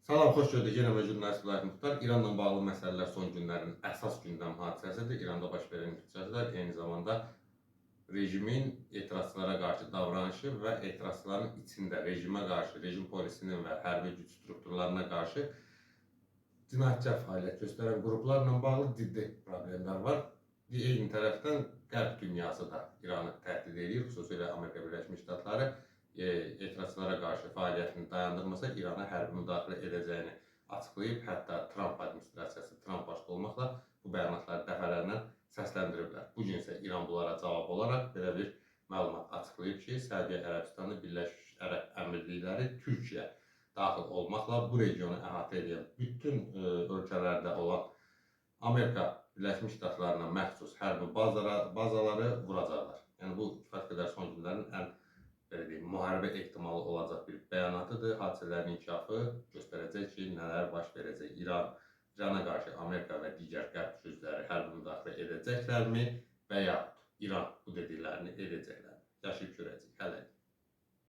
Salam, xoş gördük. Yenə mən jurnalist Vilayət Muxtar. İranla bağlı məsələlər son günlərin əsas gündəm hadisəsidir. İranda baş verən ixtisaslar eyni zamanda rejimin etirazçılara qarşı davranışı və etirazçıların içində rejimə qarşı, rejim polisinin və hərbi güc strukturlarına qarşı cinayətkar fəaliyyət göstərən qruplarla bağlı ciddi problemlər var. Eyni tərəfdən Qərb dünyası da İranı təhdid edir, xüsusilə Amerika Birləşmiş Ştatları etirazçılara qarşı fəaliyyətini dayandırmasa İrana hərbi müdaxilə edəcəyini açıqlayıb. Hətta Tramp administrasiyası, Tramp başda olmaqla bu bəyanatları dəfələrlə səsləndiriblər. Bu gün isə İran bunlara cavab olaraq belə bir məlumat açıqlayıb ki, Səudiyyə Ərəbistanı, Birləşmiş Ərəb Əmirlikləri, Türkiyə daxil olmaqla bu regionu əhatə edən bütün ölkələrdə olan Amerika Birləşmiş Ştatlarına məxsus hərbi bazaları vuracaqlar. Yəni bu kifayət qədər son günlərin ən belə deyim, müharibə ehtimalı olacaq bir bəyanatıdır. Hadisələrin inkişafı göstərəcək ki, nələr baş verəcək. İrana qarşı Amerika və digər qərb gücləri hərbi müdaxilə edəcəklərmi və yaxud İran bu dediklərini edəcəklərmi? Yaşayıb görəcəyik. Hələlik.